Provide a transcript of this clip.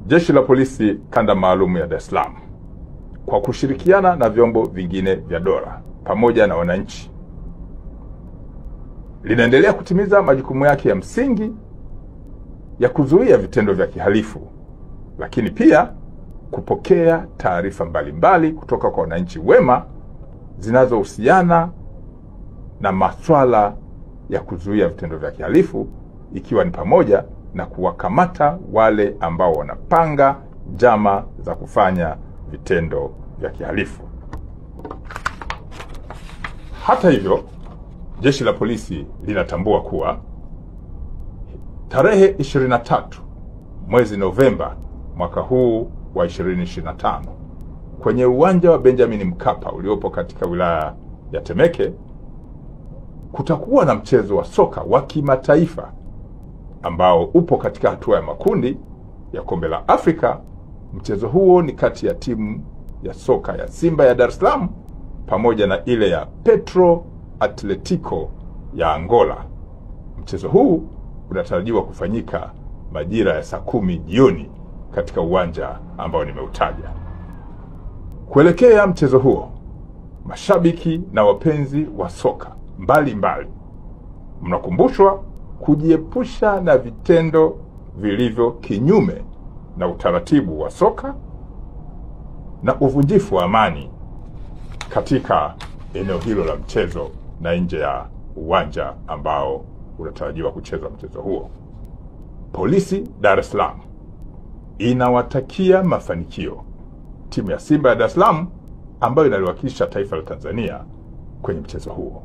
Jeshi la Polisi Kanda Maalum ya Dar es Salaam kwa kushirikiana na vyombo vingine vya dola pamoja na wananchi linaendelea kutimiza majukumu yake ya msingi ya kuzuia vitendo vya kihalifu, lakini pia kupokea taarifa mbalimbali kutoka kwa wananchi wema zinazohusiana na masuala ya kuzuia vitendo vya kihalifu, ikiwa ni pamoja na kuwakamata wale ambao wanapanga njama za kufanya vitendo vya kihalifu. Hata hivyo, Jeshi la Polisi linatambua kuwa tarehe 23 mwezi Novemba mwaka huu wa 2025 kwenye uwanja wa Benjamin Mkapa uliopo katika wilaya ya Temeke kutakuwa na mchezo wa soka wa kimataifa ambao upo katika hatua ya makundi ya Kombe la Afrika. Mchezo huo ni kati ya timu ya soka ya Simba ya Dar es Salaam pamoja na ile ya Petro Atletico ya Angola. Mchezo huu unatarajiwa kufanyika majira ya saa 10 jioni katika uwanja ambao nimeutaja. Kuelekea mchezo huo, mashabiki na wapenzi wa soka mbalimbali mnakumbushwa kujiepusha na vitendo vilivyo kinyume na utaratibu wa soka na uvunjifu wa amani katika eneo hilo la mchezo na nje ya uwanja ambao unatarajiwa kuchezwa mchezo huo. Polisi Dar es Salaam inawatakia mafanikio timu ya Simba ya Dar es Salaam ambayo inaliwakilisha taifa la Tanzania kwenye mchezo huo.